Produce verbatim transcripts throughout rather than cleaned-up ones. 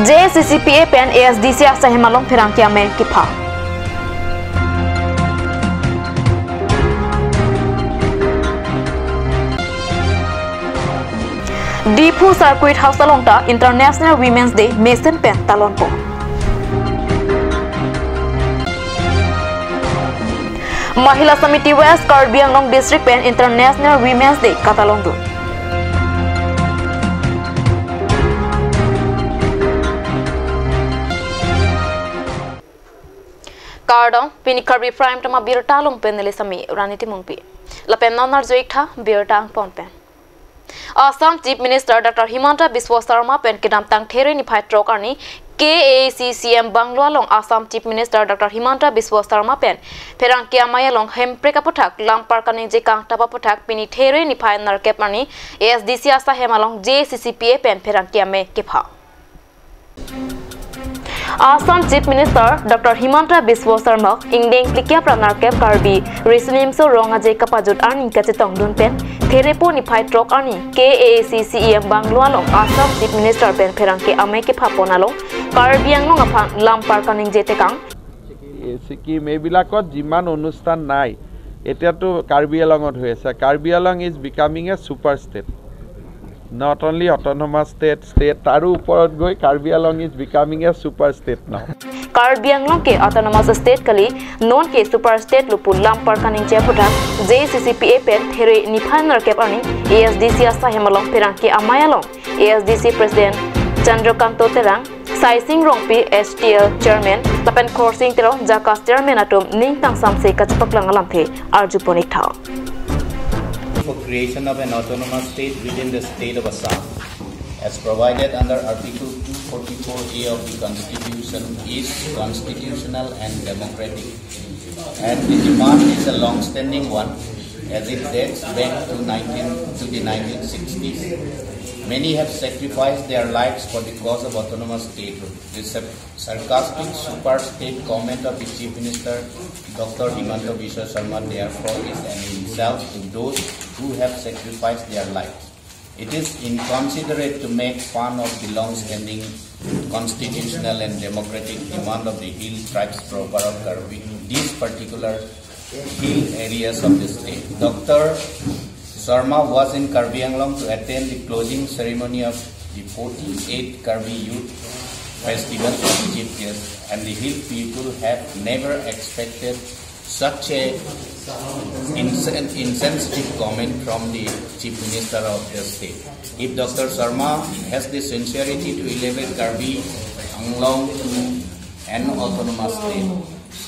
J A C C P A pen A S D C asai hem along pherangke amei kepha. Diphu Circuit House along ta International Women's Day mesen pen talonpo. Mahila Samiti West Karbi Anglong District pen International Women's Day katalongdun. Kardom, pini Karbi Prime Time abirta along pen neli sami Rani Timungpi. Lapen non arju-ik tha birta angpon pen. Assam Chief Minister Doctor Himanta Biswa Sarma pen kedamtang There niphai throk arni K A A C C M Bungalow along Assam Chief Minister Doctor Himanta Biswa Sarma pen pherangke amei along hemprek aputhak lampar kaningje kangtap aputhak pini There niphai nerkep arni A S D C asai hem along J A C C P A pen pherangke amei kepha. Assam Chief Minister Doctor Himanta Biswa Sarma ingdeng phlikep ra nerkep Karbi Riso Nimso Rong Aje kapajut arni kachetongdun pen Therepo niphai throk arni K A A C C M Bungalow along Assam Chief Minister pen pherangke amei kephapon along Karbi Anglong aphan lampar kaningje tekang. এই ছিকিম এইবিলাকত যিমান অনুষ্ঠান নাই, এতিয়াতো কাৰ্বি আংলঙত হৈ আছে। Karbi Anglong is becoming a super state, not only autonomous state, state তাৰো ওপৰত গৈ Karbi Anglong is becoming a super state now. Karbi Anglong ke autonomous state kali, non ke super state lo pu lampar kaningje aputhak J A C C P A pen There niphai nerkep arni A S D C asai hem along pherangke amei along A S D C President Chandrakanta Terang, Saising Rongpi, S T L Chairman, lapen Khorsing Teron, JACAS Chairman atum ning tangsamse kachepaklang alamthe arjupon-ik tha. For creation of an autonomous state within the state of Assam, as provided under Article two forty-four A of the Constitution, is constitutional and democratic. And the demand is a long-standing one, as it dates back to nineteen, to the nineteen sixties. Many have sacrificed their lives for the cause of autonomous statehood. The sar-, sarcastic super state comment of the Chief Minister, Doctor Himanta Biswa Sarma, therefore, is an insult to those who have sacrificed their lives. It is inconsiderate to make fun of the long-standing constitutional and democratic demand of the hill tribes proper of Karbi, these particular hill areas of the state. Doctor Sarma was in Karbi Anglong to attend the closing ceremony of the forty-eighth Karbi Youth Festival as chief guest, and the hill people have never expected such a insen-, insensitive comment from the Chief Minister of the state. If Doctor Sarma has the sincerity to elevate Karbi Anglong to an autonomous state,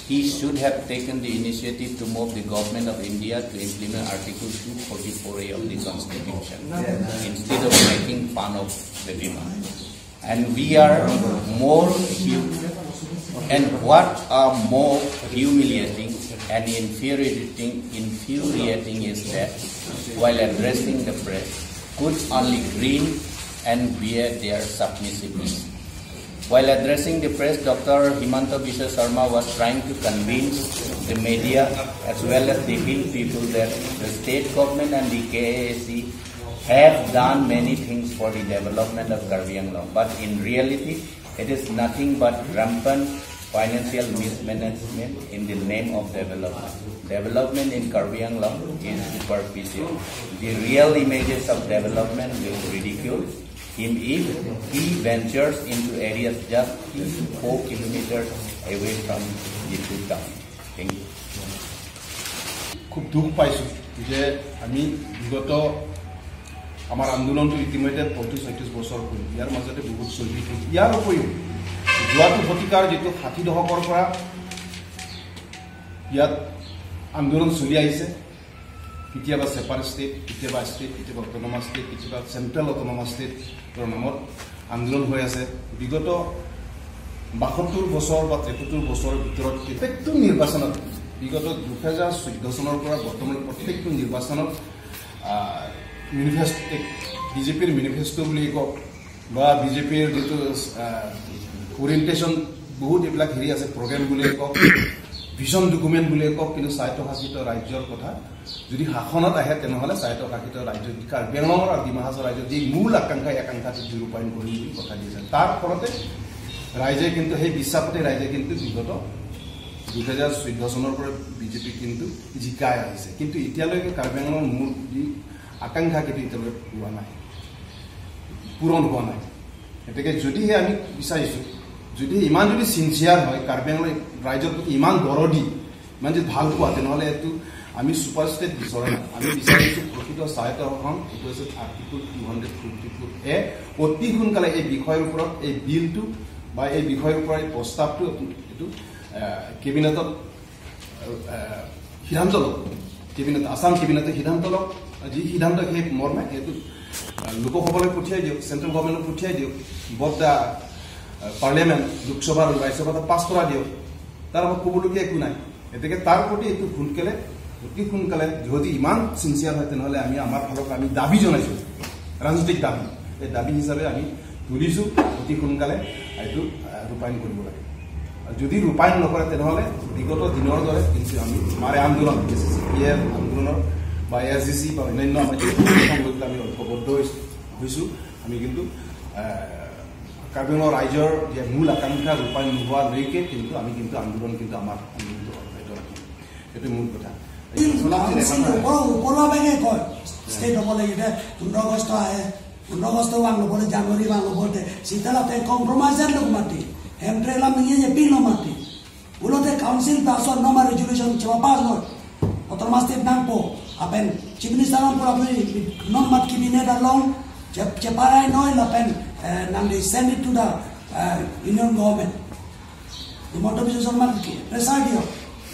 he should have taken the initiative to move the government of India to implement Article two forty-four A of the Constitution instead of making fun of the demand. And we are more hu-, and what are more humiliating and infuriating, infuriating is that while addressing the press, could only grin and bear their submissiveness. While addressing the press, Doctor Himanta Biswa Sarma was trying to convince the media as well as the hill people that the state government and the K A A C have done many things for the development of Karbi Anglong, but in reality, it is nothing but rampant financial mismanagement in the name of development. Development in Karbi Anglong is superficial. The real images of development will ridicule him if he ventures into areas just three to four kilometers away from the two towns. Thank you. খুব দুখ পাইছোঁ যে আমি বিগত আমাৰ আন্দোলনটো ইতিমধ্যে পঁয়ত্ৰিশ ছয়ত্ৰিশ বছৰ হ'ল, ইয়াৰ মাজতে বহুত শ্বহীদ হ'ল। ইয়াৰ উপৰিও যোৱাটো শতিকাৰ যিটো ষাঠি দশকৰ পৰা ইয়াত আন্দোলন চলি আহিছে, কেতিয়াবা ছেপাৰেট ষ্টেট, কেতিয়াবা ষ্টেট, কেতিয়াবা অট'নমাছ ষ্টেট, কেতিয়াবা চেণ্ট্ৰেল অট'নমাছ ষ্টেটৰ নামত আন্দোলন হৈ আছে। বিগত বাসত্তৰ বছৰ বা তেসত্তৰ বছৰৰ ভিতৰত প্ৰত্যেকটো নিৰ্বাচনত, বিগত দুহেজাৰ চৈধ্য চনৰ পৰা বৰ্তমান প্ৰত্যেকটো নিৰ্বাচনত, আহ, মেনিফেষ্ট-, বিজেপিৰ মেনিফেষ্টো বুলি কওক বা বিজেপিৰ যিটো, আহ, অৰিয়েণ্টেশ্যন, বহুত এইবিলাক হেৰি আছে, প্ৰগ্ৰেম বুলি কওক, ভিজন ডকুমেণ্ট বুলিয়ে কওক, কিন্তু স্বায়ত্তশাসিত ৰাজ্যৰ কথা যদি শাসনত আহে, তেনেহ'লে স্বায়ত্তশাসিত ৰাজ্য, কাৰ্বি আংলঙৰ আৰু ডিমা হাছাও ৰাজ্যৰ যি মূল আকাংক্ষা, এই আকাংক্ষাটো ৰূপায়ণ কৰিম বুলি কথা দিছে। তাৰ ফলতে ৰাইজে কিন্তু, সেই বিশ্বাসতে ৰাইজে কিন্তু বিগত দুহেজাৰ চৈধ্য চনৰ পৰা বিজেপি কিন্তু জিকাই আহিছে। কিন্তু এতিয়ালৈকে কাৰ্বি আংলঙৰ মূল যি আকাংক্ষা, কিন্তু এতিয়ালৈকে পোৱা নাই, পূৰণ হোৱা নাই। গতিকে যদিহে আমি বিচাৰিছোঁ, যদি ইমান যদি ছিনচিয়াৰ হয়, কাৰ্বি আংলং ৰাইজৰ প্ৰতি ইমান দৰদী, ইমান যদি ভাল পোৱা, তেনেহ'লে এইটো আমি ছুপাৰ ষ্টেট বিচৰা নাই। আমি বিচাৰিছোঁ প্ৰকৃত স্বায়ত্ত শাসন, এইটো হৈছে article two hundred twenty four A. অতি সোনকালে এই বিষয়ৰ ওপৰত এই বিলটো বা এই বিষয়ৰ ওপৰত এই প্ৰস্তাৱটো এইটো, আহ, কেবিনেটত, আহ, সিদ্ধান্ত লওক। কেবিনেট, আছাম কেবিনেটে সিদ্ধান্ত লওক। যি সিদ্ধান্ত সেই মৰ্মে এইটো, আহ, লোকসভালৈ পঠিয়াই দিয়ক, চেণ্ট্ৰেল গভৰ্ণমেণ্টক পঠিয়াই দিয়ক, বৰ্ডা, আহ, পাৰ্লিয়ামেণ্ট, লোকসভা আৰু ৰাজ্যসভাত পাছ কৰাই দিয়ক। তাৰ আগত ক'বলগীয়া একো নাই। গতিকে তাৰ প্ৰতি এইটো সোনকালে, অতি সোনকালে যদি ইমান ছিনচিয়াৰ হয়, তেনেহ'লে আমি আমাৰ ফালৰ পৰা আমি দাবী জনাইছোঁ, ৰাজনৈতিক দাবী। এই দাবী হিচাপে আমি তুলিছোঁ, অতি সোনকালে এইটো, আহ, ৰূপায়ণ কৰিব লাগে। আৰু যদি ৰূপায়ণ নকৰে, তেনেহ'লে বিগত দিনৰ দৰে কিন্তু আমি আমাৰ এই আন্দোলন, B S C C P A আন্দোলনৰ বা এ এছ ডি চি বা অন্যান্য আমাৰ যি সংগঠন লৈ পেলাই আমি ঐক্যবদ্ধ হৈছোঁ, হৈছোঁ, আমি কিন্তু, আহ, কাৰ্বি আংলং ৰাইজৰ যে মূল আকাংক্ষা ৰূপায়ণ নোহোৱালৈকে কিন্তু আমি কিন্তু আন্দোলন কিন্তু আমাৰ আন্দোলনটো অব্যাহত ৰাখিম। এইটো মূল কথা। Council, council, ওপৰ, ওপৰৰ বেগে কয়, ষ্টেট হ'ব লাগে, এতিয়া পোন্ধৰ আগষ্ট আহে, পোন্ধৰ আগষ্ট ৱাং ল'বলৈ, জানুৱাৰী ৱাং ল'বলৈ, চিতালাতে কম্প্ৰমাইজ লোক মাতি, হেমট্ৰেলা মিয়ে যে পিল মাতি, উলতে কাউন্সিল পাছত নমা ৰেজুলেশ্যন চেবা পাছ হয়, অট'নমাছ ষ্টেট নাংপো, আপেন চিফ মিনিষ্টাৰ নাংপো, আপনি নন মাত কেবিনেট along, চেপ-, চেপাৰাই নহয়, লাপেন, এ, Nangli send it to the, A, union government. Himanta বিশ্ব শৰ্মা কি প্ৰেছাৰ দিয়ক,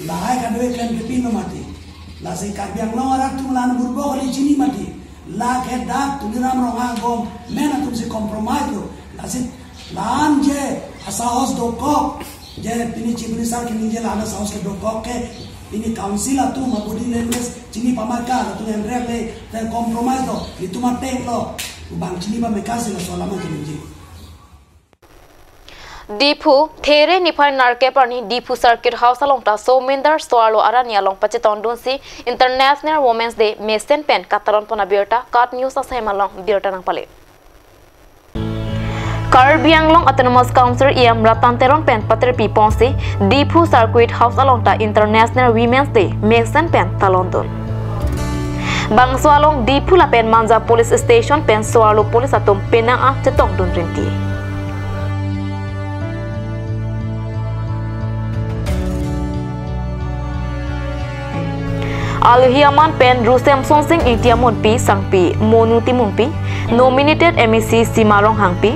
লাহাই কাদৈ ক্লেম কে পিনো মাতি, লাচি কাৰ্বি Anglong arat atum lan burbo kali chini mati, la ke dak Tuliram Ronghang gom, men atum si compromise lo, lasit lan je asahos dokok, je pini chief minister ke nije lan asahos ke dokok ke, pini council atum abudi language chini pamaka, atum emrek le, te compromise lo, itum ateng lo, bang chini pamaka si la solama ke nije. Diphu, There niphai nerkep arni Diphu Circuit House along ta Somindar So-arlo Arani along pachetongdunsi International Women's Day mesen pen katalon pon abirta KAT News Asahema along birta nangpale. Karbi Anglong Autonomous Council E M Ratan Teron pen patirpi ponsi Diphu Circuit House along ta International Women's Day mesen pen talondun. Bangso along Diphu lapen Manja Police Station pen So-arlo police atum penang an chetongdun rinti. Alohi aman pen Ru Semson Sing Ingti amonpi sangpi Monu Timungpi, nominated M A C Sima Ronghangpi,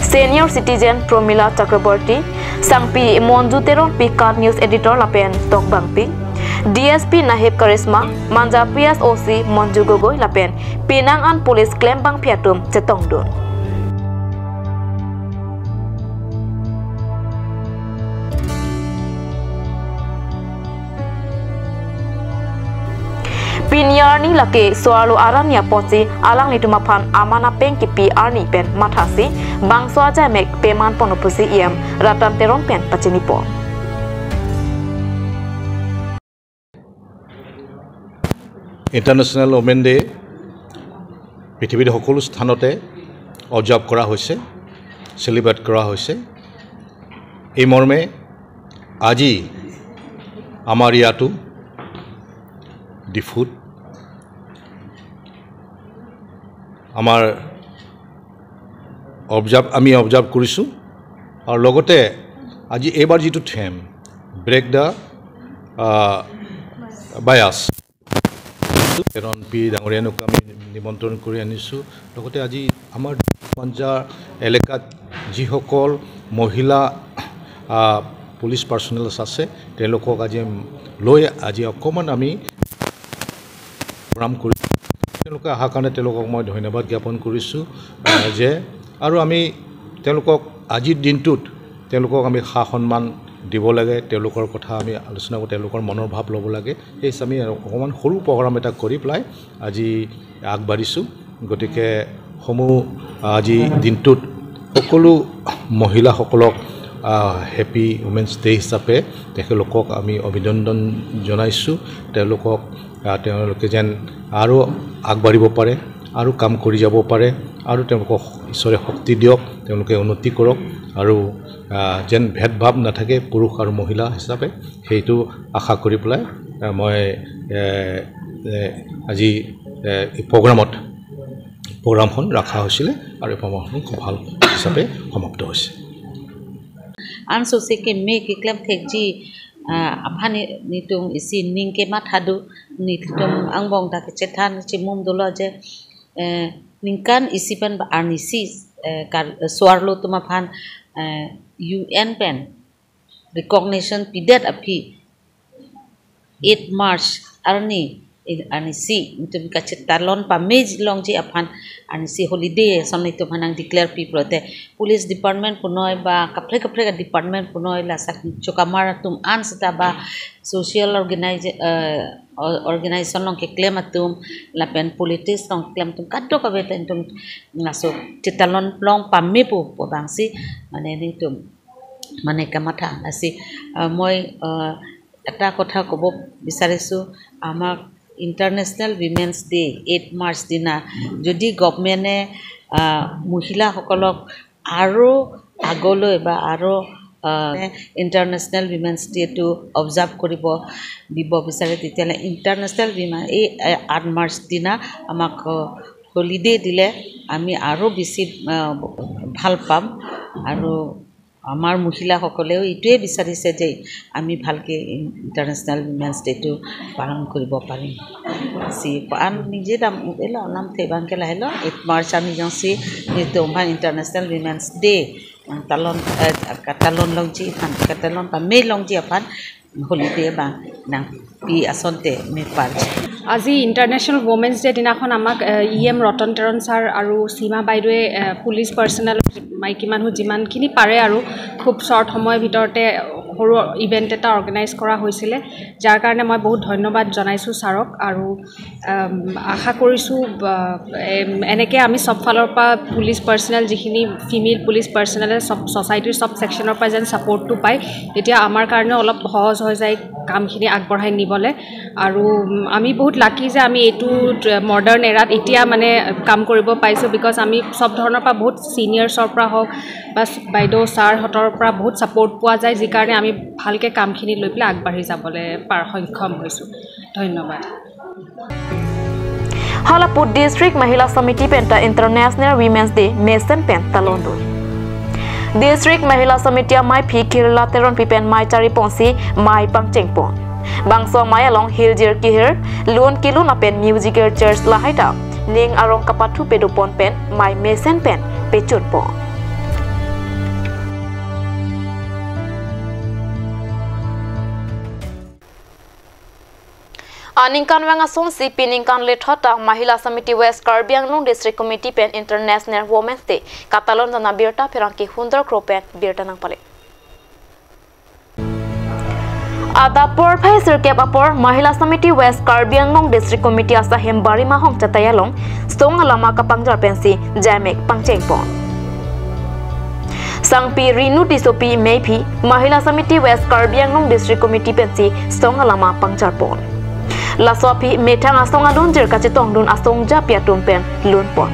senior citizen Promila Chakraborty, sangpi Monju Teronpi KAT News editor lapen tokbangpi, D S P Nahib Karishma, Manja P S O C Monju Gogoi lapen penang an police klembangpi atum chetongdun. Pini arni lake So-arlo Arani apotsi alanglitum aphan aman apeng kipi arni pen mathasi bangso ajaimek peman ponpo pusi E M Ratan Teron pen pachinipon. International women day পৃথিৱীৰ সকলো স্থানতে অবজাৰ্ভ কৰা হৈছে, চেলিব্ৰেট কৰা হৈছে। এই মৰ্মে আজি আমাৰ ইয়াতো ডিফুত আমাৰ অবজাৰ্ভ, আমি অবজাৰ্ভ কৰিছোঁ। আৰু লগতে আজি এইবাৰ যিটো থিম, ব্ৰেক দ্য বায়াছ, এৰণ পি ডাঙৰীয়ানক আমি নিমন্ত্ৰণ কৰি আনিছোঁ। লগতে আজি আমাৰ মঞ্জা এলেকাত যিসকল মহিলা, আহ, পুলিচ পাৰ্চনেলছ আছে, তেওঁলোকক আজি লৈ আজি অকণমান আমি প্ৰগ্ৰাম কৰি, তেওঁলোকে অহাৰ কাৰণে তেওঁলোকক মই ধন্যবাদ জ্ঞাপন কৰিছোঁ, আহ, যে আৰু আমি তেওঁলোকক আজিৰ দিনটোত তেওঁলোকক আমি সা সন্মান দিব লাগে, তেওঁলোকৰ কথা আমি আলোচনা কৰি তেওঁলোকৰ মনৰ ভাৱ ল'ব লাগে। সেই হিচাপে আমি অকণমান সৰু প্ৰগ্ৰাম এটা কৰি পেলাই আজি আগবাঢ়িছোঁ। গতিকে সমূহ আজি দিনটোত সকলো মহিলাসকলক হেপী উমেন্স ডে হিচাপে তেখেতলোকক আমি অভিনন্দন জনাইছোঁ। তেওঁলোকক, আহ, তেওঁলোকে যেন আৰু আগবাঢ়িব পাৰে, আৰু কাম কৰি যাব পাৰে, আৰু তেওঁলোকক ঈশ্বৰে শক্তি দিয়ক, তেওঁলোকে উন্নতি কৰক, আৰু, আহ, যেন ভেদভাৱ নাথাকে পুৰুষ আৰু মহিলা হিচাপে, সেইটো আশা কৰি পেলাই, আহ, মই, এ, এ, আজি, এ, এই প্ৰগ্ৰামত, প্ৰগ্ৰামখন ৰখা হৈছিলে আৰু এই প্ৰগ্ৰামখন খুব ভাল হিচাপে সমাপ্ত হৈছে। Ansose keme keklem thekji, ah, aphan ni-, netum isi ning kematha do, netum angbong ta kechethan chimum dolo je, eh, ningkan isi pen ba arnisi, eh, kar-, eh, so-arlo atum aphan, eh, U N pen recognition pidet aphi eight March arni, eh, arnisi netum kachetalon pame longji aphan arnisi holiday ason netum aphan nang declare pi pulote police department punoi ba kaprek kaprek department punoi laso achokamar atum an seta ba social organize, eh, or-, organization along keklem atum lapen politics along keklem atum kadokave ta netum laso chetalon long pame pu pu abangsi mane netum mane kamatha asi, ah, মই, ah, এটা কথা ক'ব বিচাৰিছোঁ, আমাক international women's day eight March দিনা যদি গভৰ্ণমেণ্টে, আহ, মহিলাসকলক আৰু আগলৈ বা আৰু, আহ, ইণ্টাৰনেশ্যনেল উইমেন্স ডেটো অবজাৰ্ভ কৰিব দিব বিচাৰে, তেতিয়াহ'লে ইণ্টাৰনেশ্যনেল উইমেন এই, এ, আঠ মাৰ্চ দিনা আমাক, আহ, হলিডে দিলে আমি আৰু বেছি, আহ, ভাল পাম। আৰু আমাৰ মহিলাসকলেও এইটোৱে বিচাৰিছে যে আমি ভালকে ইণ্টাৰনেশ্যনেল উইমেন্স ডেটো পালন কৰিব পাৰিম। Si paan নিজে দাম এলা নাম thebang ke lahelo eight March আমি jongsi netum aphan International Women's Day, ah, talon, eh, katalon longji aphan, katalon pame longji aphan holiday abang nangpi asonte me parji. আজি ইণ্টাৰনেশ্যনেল ৱমেন্স ডে দিনাখন আমাক, এ, E M ৰতন তেৰণ ছাৰ আৰু সীমা বাইদেৱে, এ, police personal, মাইকী মানুহ যিমানখিনি পাৰে আৰু খুব শ্বৰ্ট সময়ৰ ভিতৰতে সৰু ইভেণ্ট এটা অৰ্গেনাইজ কৰা হৈছিলে, যাৰ কাৰণে মই বহুত ধন্যবাদ জনাইছোঁ ছাৰক। আৰু, এম, আশা কৰিছোঁ, বা, এম, এনেকৈ আমি চব ফালৰ পৰা পুলিচ পাৰ্চনেল, যিখিনি ফিমেল পুলিচ পাৰ্চনেলে চব ছ'চাইটিৰ চব ছেকশ্যনৰ পৰা যেন ছাপৰ্টটো পায়, তেতিয়া আমাৰ কাৰণেও অলপ সহজ হৈ যায় কামখিনি আগবঢ়াই নিবলৈ। আৰু, উম, আমি বহুত লাকি যে আমি এইটো মডাৰ্ণ এৰাত এতিয়া মানে কাম কৰিব পাৰিছোঁ, বিকজ আমি চব ধৰণৰ পৰা বহুত ছিনিয়ৰ্ছৰ পৰা হওক বা বাইদেউ ছাৰহঁতৰ পৰা বহুত ছাপৰ্ট পোৱা যায়, যি কাৰণে আমি ভালকৈ কামখিনি লৈ পেলাই আগবাঢ়ি যাবলৈ পাৰ সক্ষম হৈছোঁ। ধন্যবাদ। Hala pu District Mahila Samiti pen ta International Women's Day mesen pen talon do. District Mahila Samiti amei phi Kirla Teronpi pen mei chari ponsi mei pangcheng pon. Bangso amei along hiljir kehir, lun kelun lapen musical chairs lahai ta ning arong kapathu pedo pon pen mei mesen pen pechun pon. Aningkanvang asonsi pini ningkan lethot ta Mahila Samiti West Karbi Anglong District Committee pen International Women's Day katalon dana birta pherangke hundar kro pen birta nangpale. Adap porphai sirkep apor Mahila Samiti West Karbi Anglong District Committee asahem Barima Hong Chatai along song alama kapangjar pensi jamek pangcheng pon. Sangpi Rinu Tissopi mei phi Mahila Samiti West Karbi Anglong District Committee pensi song alama pangjar pon. Laso aphi methang asong alunjir kachetongdun asong japi atum pen lun pon.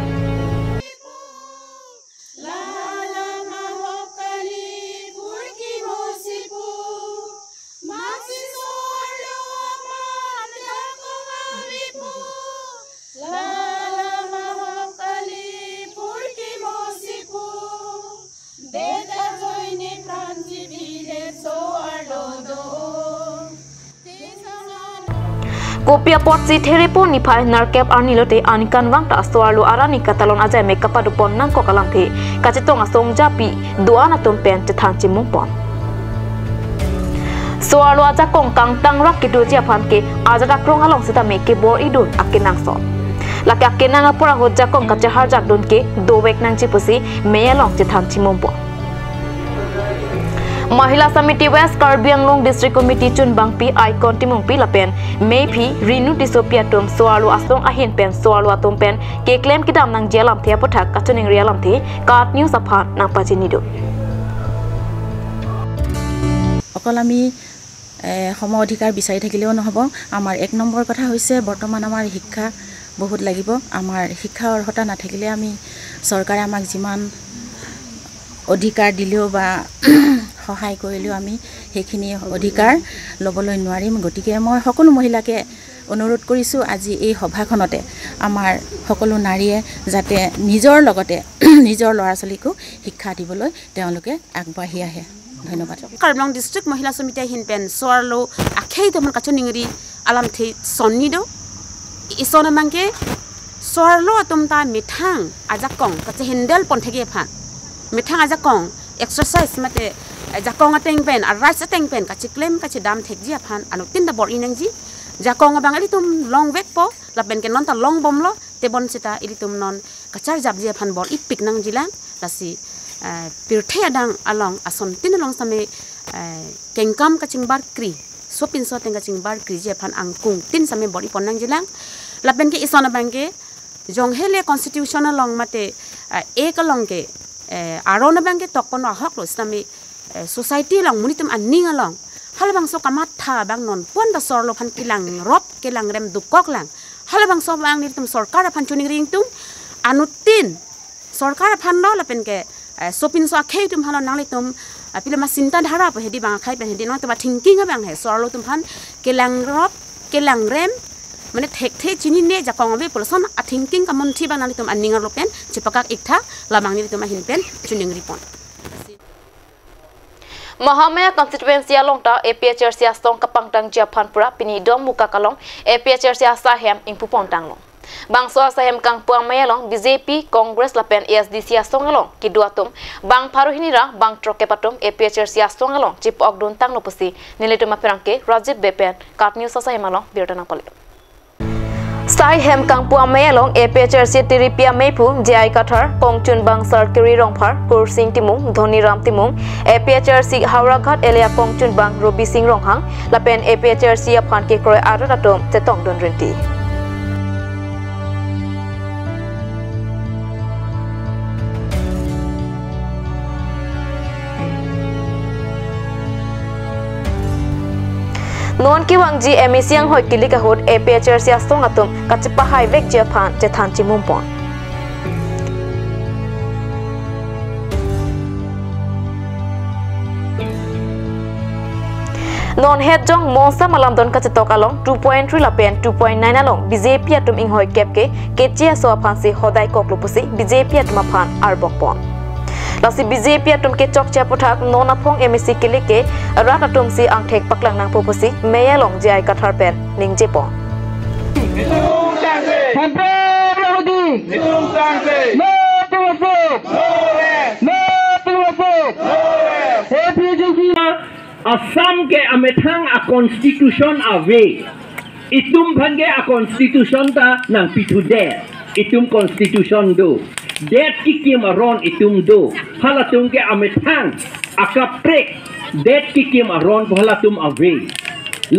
Kopi apotsi Therepo niphai nerkep arni lote aningkanvang ta so-arlo arani katalon ajai me kapado pon nangkok alamthe kachetong asong japi do-an atum pen chethan chimung pon. So-arlo ajakong kangtang rak kedoji aphan ke ajat akrong along sitame kebor-idun akenangsot. Lake akenang apor ahut jakong kacheharjakdun ke dovek nangji pusi mei along chethan chimung pon. Mahila Samiti West Karbi Anglong District Committee chunbangpi Icon Timungpi lapen mei phi Rinu Tissopi atum so-arlo asong ahin pen so-arlo atum pen keklem kedam nangji alamthe aputhak kachiningri alamthe KAT News aphan nangpachinidun. অকল আমি এ, সম অধিকাৰ বিচাৰি থাকিলেও নহ'ব। আমাৰ এক নম্বৰ কথা হৈছে, বৰ্তমান আমাৰ শিক্ষা বহুত লাগিব। আমাৰ শিক্ষা অৰ্হতা নাথাকিলে আমি, চৰকাৰে আমাক যিমান অধিকাৰ দিলেও বা সহায় কৰিলেও আমি সেইখিনি অধিকাৰ ল'বলৈ নোৱাৰিম। গতিকে মই সকলো মহিলাকে অনুৰোধ কৰিছোঁ, আজি এই সভাখনতে আমাৰ সকলো নাৰীয়ে যাতে নিজৰ লগতে নিজৰ ল'ৰা ছোৱালীকো শিক্ষা দিবলৈ তেওঁলোকে আগবাঢ়ি আহে। ধন্যবাদ। Karbi Anglong District Mahila Samiti ahin pen so-arlo akhei atum aphan kachiningri alamthe sonni do. Ison abangke so-arlo atum ta methang ajakong kachehandle pon thekji aphan, methang ajakong exercise mate, eh, jakong ateng pen, a-rights ateng pen kacheklem kachedam thekji aphan anuttin ta bor-i nangji. Jakong abang ilitum longvekpo, lapen ke non ta longbomlo, tebon seta ilitum non kacharjapji aphan bor-ipik nangjilang. Lasi, eh, pirthe adang along, asontin along sitame, eh, kengkam kachingbarkri, sopinso ateng kachingbarkriji aphan angkung tin sitame bor-ipon nangjilang. Lapen ke ison abangke, jonghele constitution along mate, eh, ek along ke, eh, aron abangke tokpon ahoklo sitame, eh, society along, monit atum aning along halabangso kamatha abang non pon ta so-arlo aphan kelangrop kelangrem dokoklang. Halabangso abang nelitum sorkar aphan chiningri ingtung, anuttin sorkar aphanlo lapen ke, eh, sopinso akhei atum aphanlo, nanglitum, eh, pilo ma chinta dhara pu hedi bang akhei pen hedi nangtum a-thinking abang he so-arlo atum aphan kelangrop kelangrem, mane thekthe chinine jakong ave pu lason a-thinking kamunthi abang nanglitum aning arlo pen chepakak iktha, labang nelitum ahin pen chiningripon. Mahamaya constituency along ta A P H L C asong kapangtangji aphan pura pini Domuka along A P H L C asaihem ingpupontanglo. Bangso asaihem Kangpu Amei along B J P, Congress lapen A S D C asong along kedo atum bang pharo hini ra bang throkkep atum A P H L C asong along chepokdun tanglo pusi nelitum apherangke Rajiv Bey pen KAT News asaihem along birta nangpale. Saihem Kangpu Amei along A P H L C tiripi ameiphu J I Kathar, kongchunbang Sarkiri Rongphar, Kursing Timung, Dhoniram Timung, A P H L C Howraghat area kongchunbang Robi Sing Ronghang, lapen A P H L C aphan kekroi arat atum chetongdun rinti. Non kevangji M A C anghoi kilik ahut A P H L C asong atum kachepahaivekji aphan chethan chimumpon. Non het jong Mongsa Malamdon kachetok along two point three lapen two point nine along B J P atum inghoikep ke keche aso aphansi hodai koklo pusi B J P atum aphan arbokpon. Lasi B J P atum kechokche aputhak non aphong M A C kilik ke rat atumsi angthek paklang nangpo pusi Mei along J I Kathar pen ningjepon. Sampai Rahudi. No to Wafik. No to Wafik. A P H L C. Assam ke amethang a-constitution ave. Itum aphan ke a-constitution ta nangpithudet. Itum constitution do. Det kekim aron itum do. Halatum ke amethang akaprek det kekim aron pu halatum ave.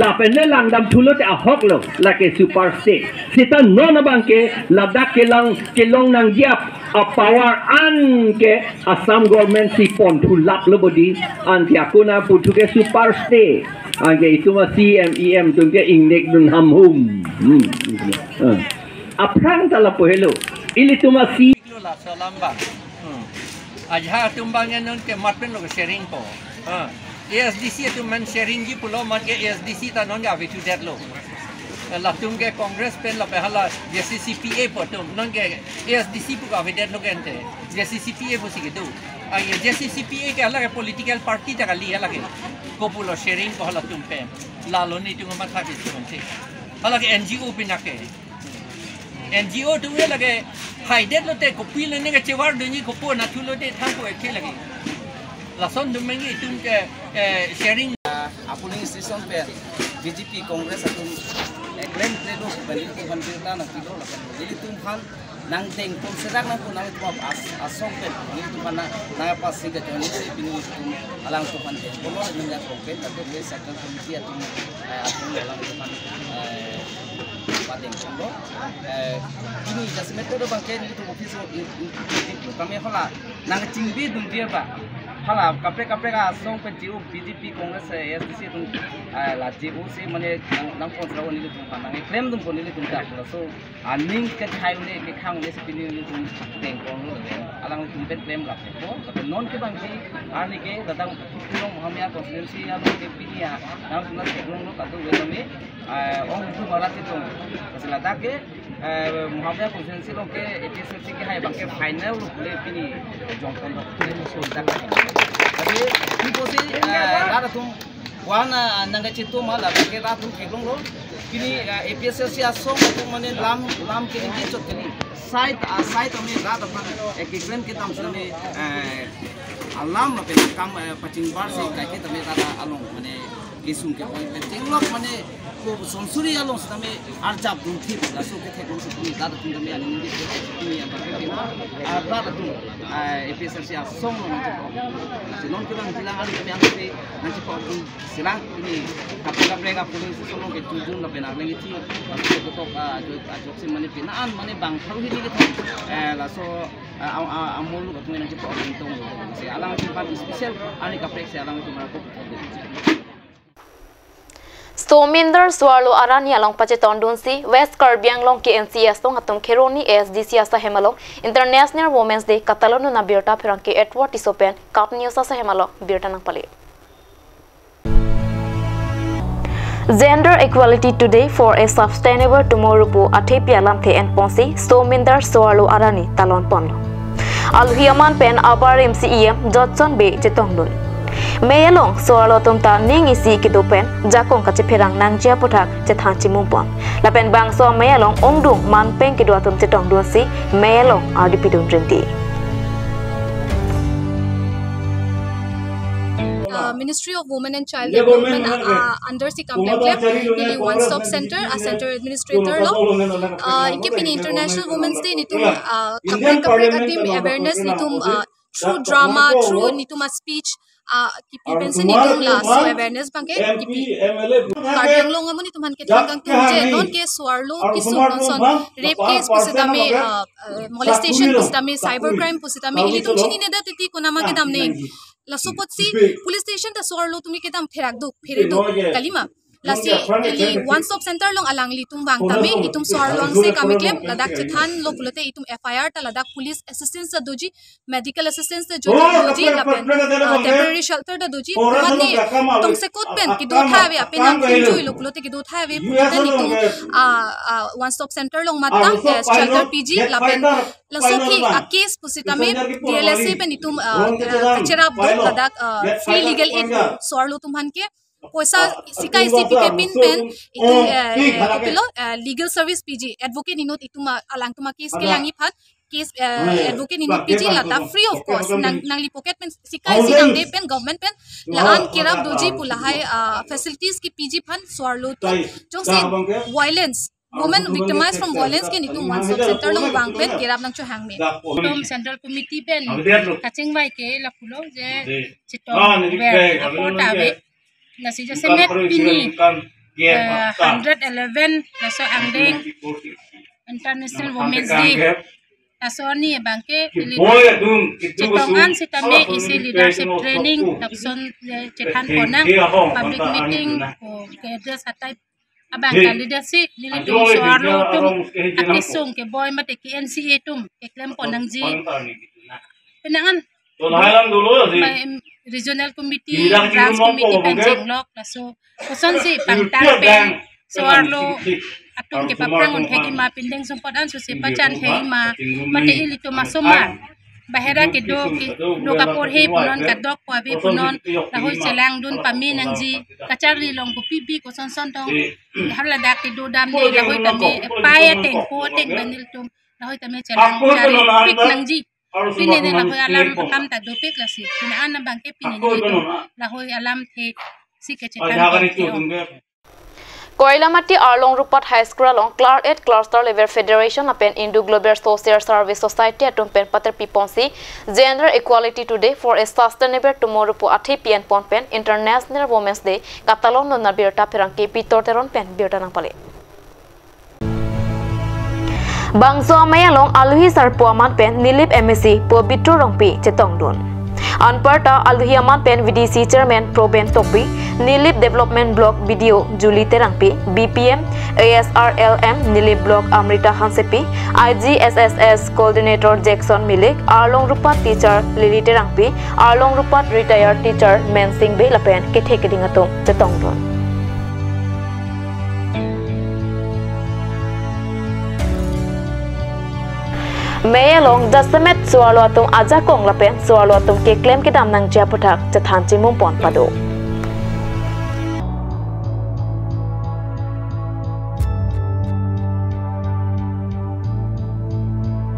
Lapen le langdam thulote ahoklo, lake super state. Seta non abangke ladak kelang kelong nangji ap a-power anke Assam government si ponthulaplo bodi, anke akuna puthu ke super state, anke itum a-C M, E M atum ke ingnek dun hamhum. Hmm. Hmm. Aphrang ta lapu helo, ilitum a-C Lo laso alam abang. Hmm. Ajahak atum abang non ke mat pen lo ke sharing po. Ha. A S D C atum men sharingji pulo, mat ke A S D C ta non ke avethu detlo. Latum ke Congress pen lapen hala J C C P A po atum non ke A S D C pu ke avedetlo ke ante. J C C P A pusi kedo. Ah, ya J C C P A ke hala ke political party ta kali hala ke. Kopulo sharing po halatum pen. Lalo nelitum matha ke si ante. Hala ke N G O pinake. N G O atum ke lake haidet lote kopi lone ke chevar dunji kopi nathu lote thangpo ekthe lake. Lason atum ke itum ke, eh, sharing. Ah, a-polling station pen B J P Congress atum, eh, claim kre do pen ilitum aphan birta nangpilo lapen ilitum aphan nangdeng pon sedak nangpon nangtum as-, asong pen ilitum aphan nang, nangpasi ke join si pini ilitum alangtum aphan deng pon lo nangdeng pon pen lapen le circle committee atum, eh, atum alangtum aphan, eh, padeng pon lo. Eh, pini just matter abangke nelitum office o in, in, in, kami hala nangchingbi dunji abang. Hala, kaprek kaprek asong pen J U, B J P, Congress, A S D C atum, ah, la J U si mane nang, nang pon sra nelitum aphan nang klem dun pon nelitum ta. So, aning ke thai une ke khang une si pini nelitum teng pon lo. Alangtum pen klem lap ko. Tapi non ke bang si arni ke datang pulang Mahamaya constituency along ke pini ya. Nang tuna theklong lo katu we kami, ah, ong tu marat itu. Kasi ladak ke, eh, Mahamaya constituency along ke A P H L C ke hai bang ke final lo pule pini jongkon lo pule so dak. Tapi ipo si, eh, rat atum wan, ah, nang ke chitu ma la bang ke rat atum theklong lo. Pini, eh, A P H L C asong atum mane lam, lam ke ni chot ke ni. Side, ah, side kami rat aphan, eh, kekren kedam sami, eh, alam lapen kam, eh, pachingbar si kaike tame rat along mane kesung keboi pen chenglok mane ko sonsuri along sitame arjap dun thip laso ke theklong si pini rat atum tame aning di pini yang pakai pina, ah, rat atum, ah, A P H L C asong lo nang chepok. Nasi non kelang kelang ari kami ang si nang chepok dun silang pini kaprek kaprek ka police solo ke tujun lapen arleng iti laso ke ketok, ah, ajok, ajok si mane pina an mane bang thau hini kethom, eh, laso, ah, ah, ah, amul lo ketung nang chepok dun tong lo si alangtum aphan special ani kaprek si alangtum arko. Somindar Suarlo Arani along pachetongdunsi West Karbi Anglong K N C A asong atum Kheroni A S D C asahem along International Women's Day katalon dun abirta pherangke Edward Tisso pen KAT News asahem along birta nangpale. Gender Equality Today for a Sustainable Tomorrow pu athepi alamthe enponsi Somindar Suarlo Arani talon ponlo. Alohi aman pen abarim si E M Jotson Bey chetongdun. Mei along Suarlo atum ta ning isi kedo pen jakong kachepherang nangji aputhak chethan chimum pon. Lapen bangso amei along ongdung manpeng kedo atum chetongdunsi mei along ardi pidun rinti. Uh, Ministry of Women and Child Development, uh, uh, under si kam klemkle, neli One Stop Center, uh, Center Administrator lo. Uh, anke pini International Women's Day netum, uh, kaprek kaprek adim awareness netum, uh, through drama, through netum a speech, uh, kipi pensi netum laso awareness abangke kipi. Karbi Anglong amonit atum aphan kethan kangtung je non ke Suarlo kesung non son rape case pusitame, uh, uh, molestation pusitame, cyber crime pusitame, ilitum chinine det titi konat ma kedam nang. Laso apotsi police station ta Suarlo atum kedam therak do, phere do, kalima. Lasi ili One Stop Center along alanglitum vang tame, itum Suarlo angse kam keklem, ladak chethanlo pulote itum F I R ta ladak police assistance ta doji, medical assistance ta doji, doji, lapen, uh, temporary shelter ta doji, mane tongsekot pen kedo thai ave, apenang kenjui lo pulote kedo thai ave pulote netum, uh, uh, One Stop Center along mathang, uh, shelter piji, lapen laso ke a case pusitame D L S A pen itum, uh, uh, kacherap do ladak, uh, free legal aid Suarlo atum aphan ke poisa sika isi pike pin pen itum, eh, eh, kopilo, eh, legal service piji, advocate inut itum, ah, alangtum a case kelangji aphan, case, eh, advocate inut piji lata free of cost, nang, nangli pocket pen sika isi nangde pen government pen la-an kerap doji pu lahai, ah, facilities kepiji aphan Suarlo atum jongsi violence, women victimized from violence ke netum One Stop Center along vang pen kerap nangchohang me. Netum Central Committee pen kachingvai ke lapulo je chetong ver apot ave. Lasi jasemet pini, eh, hundred eleven laso angdeng International Women's Day. Laso arni abangke ili chetong an sitame isi leadership training lapuson, eh, chethan ponang, public meeting ko ke-address atai abang kali dasi nelitum Suarlo atum akesung keboi mate ke N C A atum keklem pon nangji. Penang an ma, em, regional committee, branch committee pen chenglok laso kosonsi pangthang pen Suarlo atum kepaphrang un thek-i ma, pindeng sumpot an susi pachan thek-i ma, mate ilitum asomar bahera kedo, kedo kapor he punon, kadokave punon, lahoi chelangdun pame nangji, kacharli along kopi pi koson son tong, haladak kedo damde, lahoi tame, eh, pai ateng, po ateng pen ilitum lahoi tame chelang chari pik nangji. Pini ne lahoi alam akam ta dopik lasi. Pini an abangke pini nelitum lahoi alamthe si kechethan ke. Koilamati Arlong Rupat High School along Class eight Cluster Level Federation lapen Indo Global Social Service Society atum pen paterpi ponsi Gender Equality Today for a Sustainable Tomorrow pu athepi enpon pen International Women's Day katalon dun abirta pherangke Pitor Teron pen birta nangpale. Bangso amei along alohi sarpo aman pen Nilip M A C Pobitro Rongpi chetongdun. Anparta aluhi aman pen V D C Chairman Proben Tokbi, Nilip Development Block B D O Julie Terangpi, B P M, A S R L M Nilip Block Amrita Hansepi, I G S S S Coordinator Jackson Milik, Arlong Rupat Teacher Lily Terangpi, Arlong Rupat Retired Teacher Mensing Bey lapen kethe keding atum chetongdun. Mei along jasemet so-arlo atum ajakong lapen so-arlo atum keklem kedam nangji aputhak chethan chimum pon pado.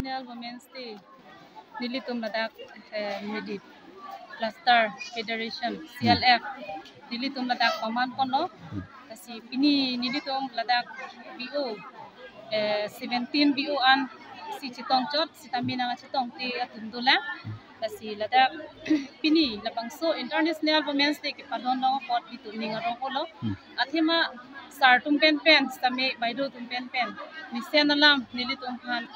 National Women's Day nelitum ladak, eh, Midi Cluster Federation, C L F, nelitum ladak paman ponlo. Lasi pini nelitum ladak B O, eh, seventeen B O an si chetong chot, sitame nangkachetongte atum dolang. Lasi ladak pini labangso International Women's Day kepadon long apot nelitum ning arong-olo. Athema sir atum pen pen, sitame baido atum pen pen mesen alam nelitum aphan,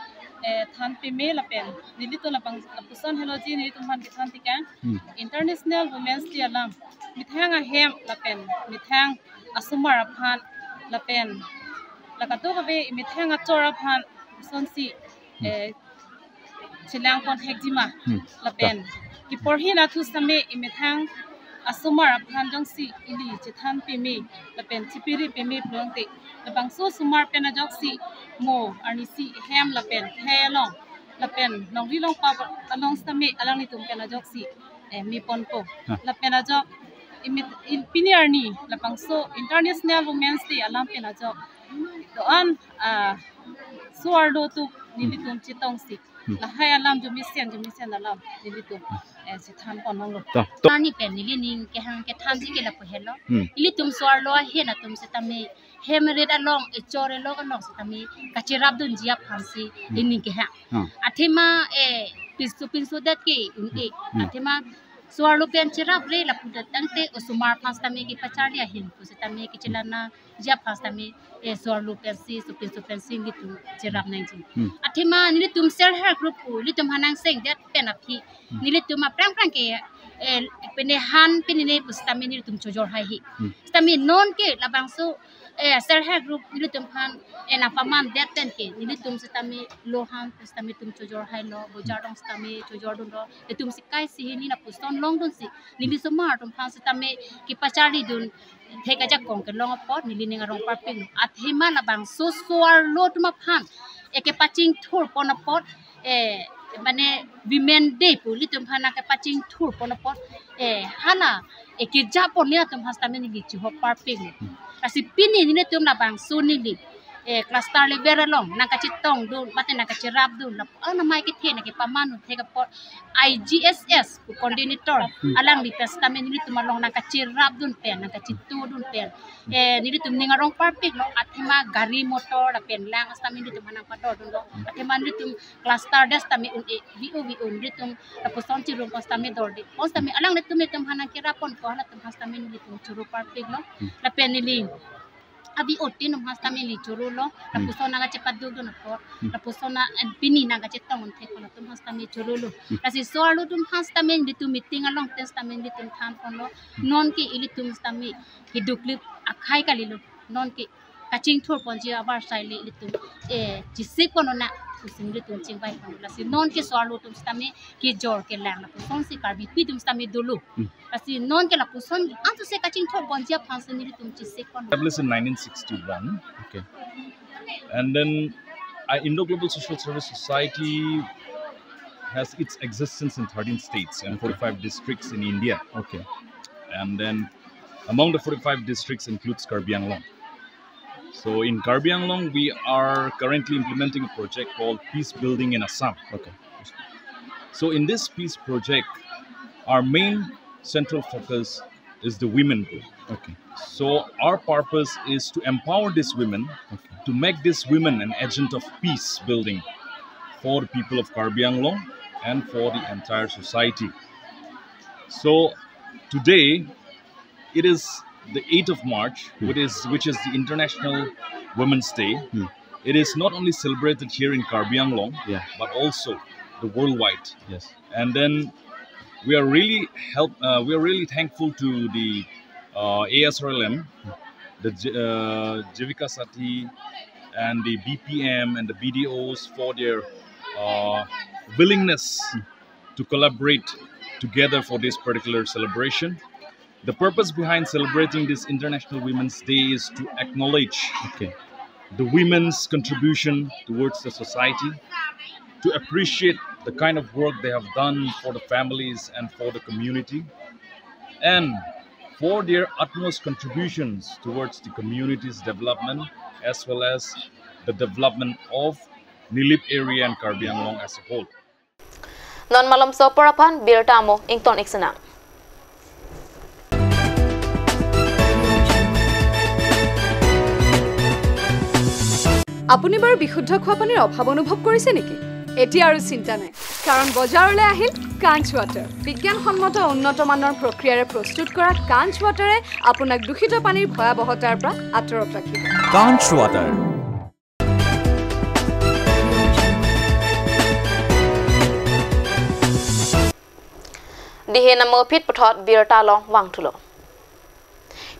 eh, than peme lapen nelitum labang lapuson heloji nelitum aphan kethan tikang. International Women's Day alam methang ahem lapen methang asomar aphan lapen la kadokave methang achor aphan sonsi, eh, chelang pon thekjima. Lapen kiporhi nathu sitame methang asomar aphan jongsi ili chethan peme lapen chepiri peme pulote labangso osomar pen ajoksi mo arnisi hem lapen thei along lapen longri longpa along sitame alanglitum pen ajoksi, eh, me ponpo. Lapen ajok imi, i, pini arni labangso International Women's Day alam pen ajok do-an, ah, so-arlo atum nelitum chetongsi lahai alam jomisen jomisen alam nelitum, eh, chethan pon longlo. To, to. Arni pen neli ning kehang kethanji ke lapu helo. Nelitum so-arlo ahin atum sitame hem rit along, echor elok along sitame kacherapdunji aphansi neli ning kehang. Athema, eh, pinso pinso det ke un-e. Athema so-arlo pen cherapre lapu det tangte osomar aphan sitame kepacharli ahin pu sitame kechelang nangji aphan sitame, eh, so-arlo pensi, so pinso pensi nelitum cherap nangji. Athema nelitum self help group pu nelitum aphan nangseng det pen aphi nelitum aphrang phrang ke, eh, pene han pene ne pu sitame nelitum chojor haihe. Sitame non ke labangso, eh, self help group nelitum aphan, eh, nangpaman det pen ke nelitum sitame lo han sitame itum chojor hailo, bojar along sitame chojordunlo, itum si kai si hini lapuson longdunsi neli osomar atum aphan sitame kepacharlidun thek ajakong kelong apot neli ning arong parpiklo. Athema labangso so-arlo atum aphan, eh, kepachingthur pon apot, eh, mane Women Day pu ilitum aphan nangkepachingthur pon apot, eh, hala, eh, kejapon atum aphan sitame neli chihok parpiklo. Lasi pini nelitum labangso neli, eh, cluster level along nangkachetongdun mate nangkacherapdun lapu anamai kethe nangkepaman un thek apot I G S S pu coordinator alangli pen sitame nelitum along nangkacherapdun pen, nangkachetudun pen, eh, nelitum ning arong parpiklo. Athema gari motor lapen lang sitame nelitum aphan nangpadordunlo. Athema nelitum cluster det sitame un-e, V O V O nelitum lapuson chirum pon sitame dorde pon sitame alanglitum nelitum aphan nangkerap ponpo, halatum aphan sitame nelitum choro parpiklo. Lapen neli a-V O T atum aphan sitame neli chorolo, lapuson nangkachepadukdun apot, lapuson na, eh, pini nangkachetong un thek apot latum aphan sitame chorolo. Lasi so-arlo atum aphan sitame nelitum meeting along pen sitame nelitum thanponlo. Nonke ilitum sitame hidukli akhai kalilo. Nonke kachingthur ponji abar saile ilitum, eh, chisik pon nang pusi nelitum chingvai pon. Lasi nonke so-arlo atum sitame kejor kelang lapusonsi Karbipi atum sitame dolo. Lasi nonke lapuson antu si kachingthur ponji aphansi nelitum chisik pon. Established in nineteen sixty-one. Okay. And then, uh, Indo Global Social Service Society has its existence in thirteen states and forty-five districts in India. Okay. And then among the forty-five districts includes Karbi Anglong. So in Karbi Anglong, we are currently implementing a project called Peace Building in Assam. Okay. So in this peace project, our main central focus is the women group. Okay. So our purpose is to empower these women, okay, to make these women an agent of peace building for the people of Karbi Anglong and for the entire society. So today, it is the eighth of March, which is, which is the International Women's Day. It is not only celebrated here in Karbi Anglong, yeah, but also the worldwide. Yes. And then We are really help. Uh, we are really thankful to the uh, A S R L M, the J- uh, Jivika Sathi, and the B P M and the B D Os for their uh, willingness to collaborate together for this particular celebration. The purpose behind celebrating this International Women's Day is to acknowledge Okay. the women's contribution towards the society, to appreciate the kind of work they have done for the families and for the community, and for their utmost contributions towards the community's development as well as the development of Nilip area and Karbi Anglong as a whole. Non malomso apor aphan birta amo ington ik senang. আপুনি বাৰু বিশুদ্ধ খোৱা পানীৰ অভাৱ অনুভৱ কৰিছে নেকি? এতিয়া আৰু চিন্তা নাই, কাৰণ বজাৰলৈ আহিল কাঞ্চ ৱাটাৰ। বিজ্ঞানসন্মত উন্নত মানৰ প্ৰক্ৰিয়াৰে প্ৰস্তুত কৰা কাঞ্চ ৱাটাৰে আপোনাক দূষিত পানীৰ ভয়াৱহতাৰ পৰা আঁতৰত ৰাখিব। Kanch Water. Dihe namo phit puthot birta along vangthulo.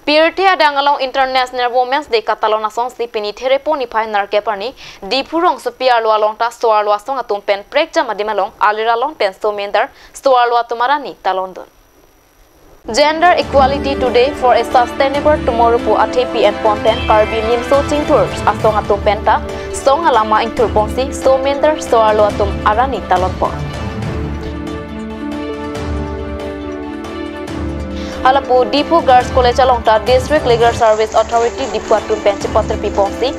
Pirthe adang along International Women's Day katalon asonsi pini Therepo niphai nerkep arni Diphu rongsopi arlo along ta so-arlo asong atum pen prekjam adim along alir along pen somendar so-arlo atum arani talondun. Gender Equality Today for a Sustainable Tomorrow pu athepi enpon pen Karbi Nimso Chingthur asong atum penta song alama ingthurponsi somendar so-arlo atum arani talonpon. Halapu Diphu Girls College along ta District Legal Service Authority Diphu atum pen chepatir piponsi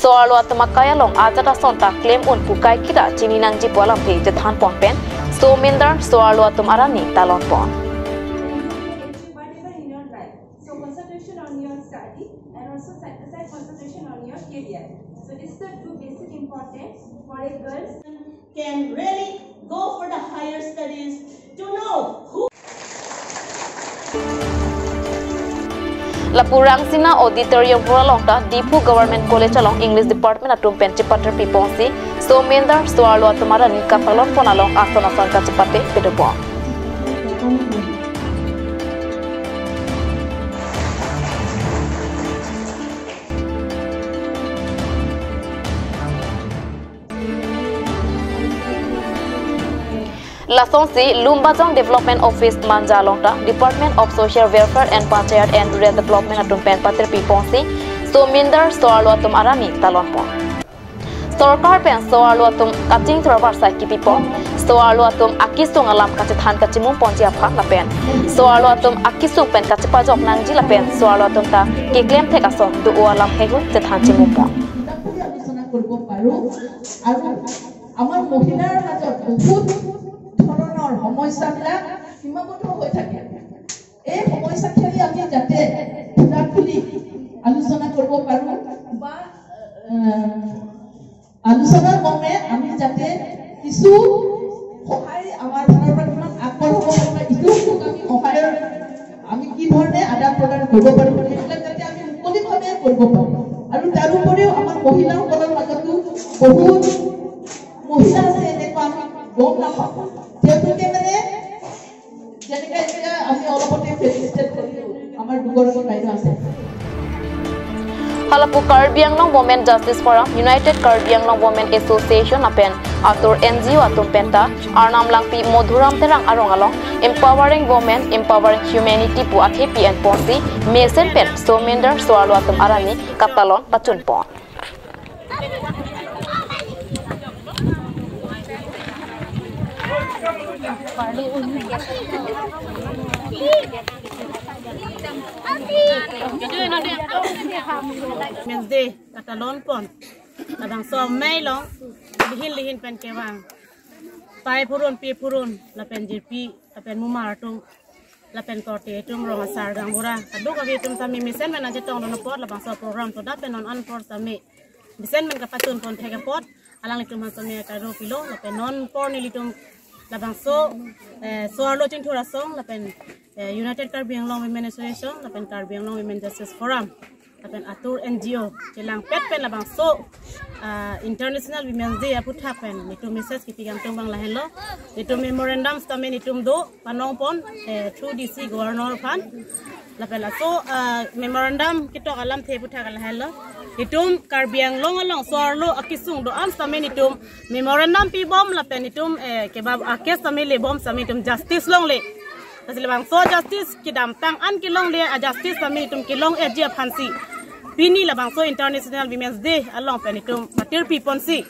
so-arlo atum akai along ajat ason ta klem un pu kaiketa chini nangji pu alamthe chethanpon pen somendar so-arlo atum arani talonpon. Whatever in your life. So concentration on your study and also set aside concentration on your career. So this is the two basic important for a girl can really go for the higher studies to know who Lapu Rangsina Auditorium hall along ta Diphu Government College along English Department atum pen chepatir piponsi somendar so-arlo atum arani katalonpon along ason ason kachepate pedopon. Lasonsi Lumbajong Development Office Manja along ta Department of Social Welfare and Panchayat and Rural Development atum pen patir piponsi somendar so-arlo atum arani talonpon. Sorkar pen so-arlo atum kachingthur avarsai kipipon, so-arlo atum akesung alam kachethan kachimumponji aphan lapen so-arlo atum akesung pen kachepajok nangji lapen so-arlo atum ta keklem thek ason do-o alam heihui chethan chimumpon. কিতাপ পঢ়ি আলোচনা কৰিব পাৰোঁ। আৰু আমাৰ মহিলাৰ মাজত বহুত ধৰণৰ সমস্যাবিলাক সীমাবদ্ধ হৈ থাকে। এই সমস্যাখিনি আমি যাতে খোলা খুলি আলোচনা কৰিব পাৰোঁ বা, আহ, আলোচনাৰ মৰ্মে আমি যাতে কিছু সহায় আমাৰ ফালৰ পৰা কিমান আগবঢ়াব পাৰোঁ বা ইটো সিটোক আমি সহায়ৰ আমি কি ধৰণে আদান প্ৰদান কৰিব পাৰোঁ, সেইবিলাক যাতে আমি মুকলিভাৱে কৰিব পাৰোঁ। আৰু তাৰোপৰিও আমাৰ মহিলাসকলৰ মাজতো বহুত মহিলা আছে, এনেকুৱা আমি গম নাপাওঁ। তেওঁলোকে মানে যেনেকে এতিয়া আমি অলপতে ফেচিলিটেট কৰিলোঁ, আমাৰ দুগৰাকী বাইদেউ আছে। Halapu Karbi Anglong Women Justice Forum, United Karbi Anglong Women Association lapen atur N G O atum penta Arnam Langpi Madhuram Terang arong along Empowering Women, Empowering Humanity pu athepi enponsi mesen pen somendar so-arlo atum arani katalon pachunpon. Wednesday, katalonpon. Labangso amei along, lihin lihin pen kevang. Pai phurun, pi phurun, lapen jirpi, lapen mumar atum, lapen korte atum, rong asar, gaonbura. Kadokave atum sami mesen pen nangchetongdun apot, labangso program to dak pen non an apor sami mesen pen kapachunpon thek apot, alanglitum aphan sami karo pilo, lapen non apor nelitum labangso, eh, so-arlo chingthur asong, lapen, eh, United Karbi Anglong Women Association, lapen Karbi Anglong Women Justice Forum. Pen atur N G O, chelangpet pen labangso, ah, International Women's Day aputhak pen netum message kipi kangtung abang lahenlo. Netum memorandum sitame netum do panongpon, eh, through D C Governor aphan. Lapen laso, ah, memorandum ketok alamthe aputhak lahenlo. Netum Karbi Anglong along so-arlo akesung do-an sitame netum memorandum pibom lapen netum, eh, kebab a-case sitame lebom sitame netum justice longle. Lasi labangso justice kedamtang an kelongle a-justice sitame netum kelong-eji aphansi pini labangso International Women's Day along pen netum patir piponsi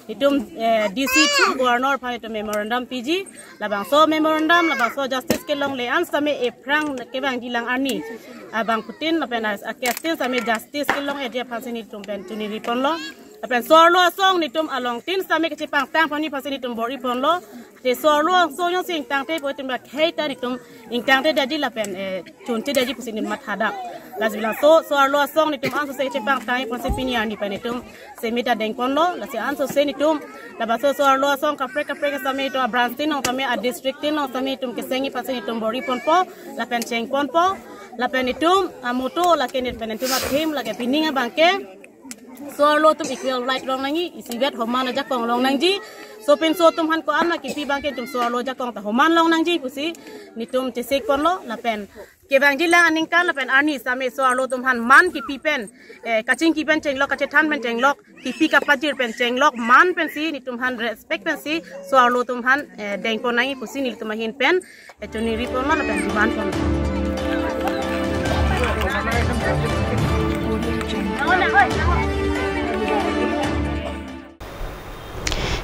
netum, eh, D C through Governor aphan netum memorandum piji. Labangso memorandum, labangso justice kelongle an sitame ephrang kevangjilang arni abangphutin lapen a-case tin sitame justice kelong-eji aphansi netum pen choningri ponlo. Lapen so-arlo asong netum alongtin sitame kachepangtang ponji aphansi netum bor-i ponlo. Te so-arlo asong jongsi ingtangte pu netum akhei ta netum ingtangtedetji lapen, eh, chonchedetji pusi netum mathadam. Lasi labangso so-arlo asong netum ansose kachepangtang aphansi pini arni pen netum semi ta dengponlo. Lasi ansose netum labangso so-arlo asong kaprek kaprek sitame netum a-branch tin along sitame a-district tin along sitame netum kesengji aphansi netum bor-i ponpo lapen chengponpo. Lapen netum a-motto lake netum pen netum a-theme lake pining abangke so-arlo atum equal right long nangji, isivet homan ajakong long nangji. Sopinso atum aphan ko-an ma kipi abangke netum so-arlo ajakong ta homan long nangji pusi netum chesik ponlo. Lapen kevangjilang aningkan lapen arni sitame so-arlo atum aphan man kipi pen, eh, kachingki pen chenglok, kachethan pen chenglok, kipi kapajir pen chenglok, man pensi netum aphan respect pensi so-arlo atum aphan, eh, dengpon nangji pusi nelitum ahin pen, eh, choningri ponlo lapen demand ponlo.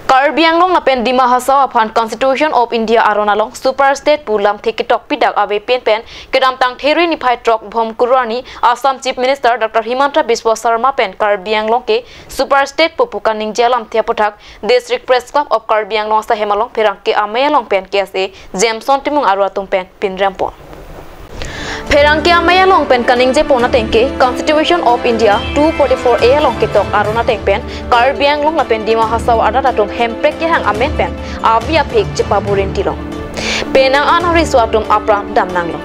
Karbi Anglong lapen Dima Hasao aphan Constitution of India aron along Super State pu lamthe ketok pidak ave pin pen kedamtang There niphai throk Bhomkuru arni Assam Chief Minister Doctor Himanta Biswa Sarma pen Karbi Anglong ke Super State pu pu kaningje alamthe aputhak District Press Club of Karbi Anglong asahem along pherangke amei along pen K S A Jameson Timung aru atum pen pinrem pon. Pherangke amei along pen kaningje pon ateng ke Constitution of India two forty-four A along ketok aron ateng pen Karbi Anglong lapen Dima Hasao arat atum hemprek kehang amen pen avi aphek chepaburin tilong. Penang an ariso atum apran damnanglo.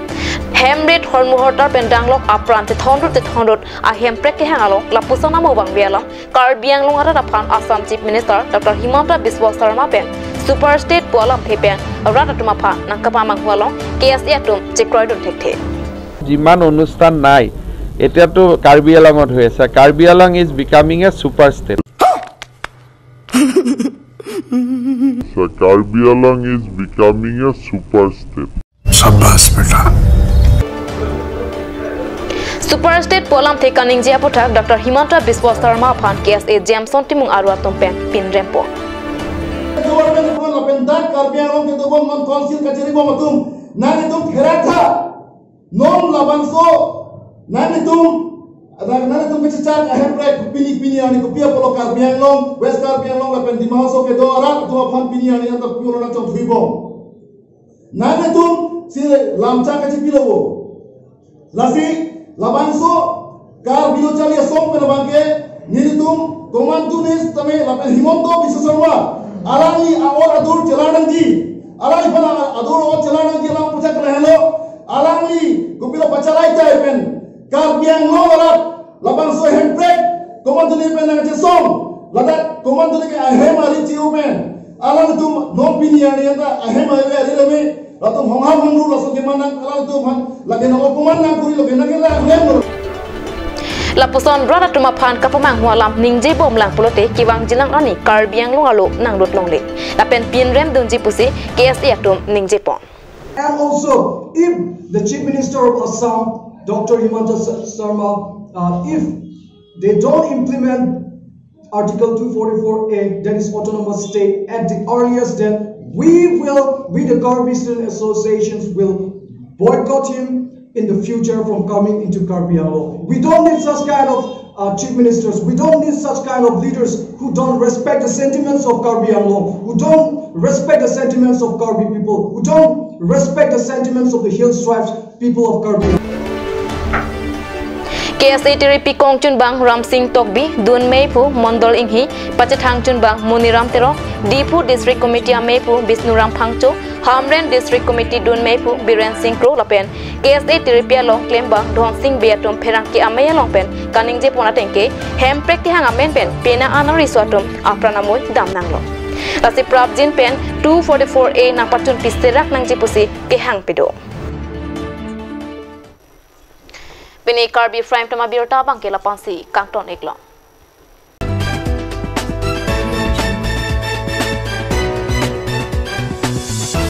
Hem rit hormu hortar pen danglok apran chethondut chethondut ahemprek kehang along lapuson amo bang bialam Karbi Anglong arat aphan Assam Chief Minister Doctor Himanta Biswa Sarma pen Super State pu alamthe pen rat atum aphan nangkapamanghu along K S A atum chekroidun thekthe. যিমান অনুষ্ঠান নাই, এতিয়াতো কাৰ্বি আংলঙত হৈ আছে। Karbi Anglong is becoming a super state. So Karbi Anglong is becoming a super state. शाबाश बेटा। Super State pu alamthe kaningje aputhak Doctor Himanta Biswa Sarma aphan K S A Jameson Timung aru atum pen pinrem pon. Government pon lapen dak Karbi Anglong kedobom non council kachari bom atum. Nangtum therak tha. Non labangso. Nangtum, nangtum kechechak ahemprek pini pini arni kopi apotlo Karbi Anglong, West Karbi Anglong lapen Dima Hasao kedo arat atum aphan pini arni anta pura nangchongthui bom. Nangtum si lamchak kachipilo bo. Lasi labangso Karbi Lo Charli Asong pen abangke nelitum komantu ni sitame lapen Himanta Biswa Sarma alangli a-or adur chelar nangji. Alangli aphan adur or chelar nangji alam puchak lahelo. Alangli kopilo pacharai tai pen Karbi Anglong arat labangso hemprek komantu ni pen nangchesong. Ladak komantu ni ke ahem ari chiu pen. Alangtum non pini arni anta ahem ari ari lame. Latum hongham hongru laso kemanang alangtum han lake nang okoman nang kuri lake nang kela ahem. Lapuson rat atum aphan kapamanghu alam ningje bomlang pulote kevangjilang arni Karbi Anglong arlo nanglut longle. Lapen pinrem dunji pusi K S A atum ningje pon. And also, if the Chief Minister of Assam, Doctor Himanta Sa-, Sarma, uh, if they don't implement Article two forty-four A, that is autonomous state, at the earliest, then we will, we the Karbi Student Associations will boycott him in the future from coming into Karbi Anglong. We don't need such kind of, uh, chief ministers. We don't need such kind of leaders who don't respect the sentiments of Karbi Anglong, who don't respect the sentiments of Karbi people, who don't respect the sentiments of the hill tribes people of Karbi. K S A Tiripi kongchunbang Ramsing Tokbi, Dun Meiphu Mondol Inghi, pachethang chunbang Muniram Terang, Diphu District Committee amephu Bisnuram Phangcho, Hamren District Committee Dun Meiphu Biren Sing Kro lapen K S A Tiripi along klembang Dhonsing Bey atum pherangke amei along pen kaningje pon atengke, Hemprek kehang amen pen penang anari so atum apran amoi damnanglo. Lasi prapjin pen two forty-four A nangpachun piserak nangji pusi kehang pado. Pini Karbi Prime Time abirta abangke lapu-ansi kangton-iklo.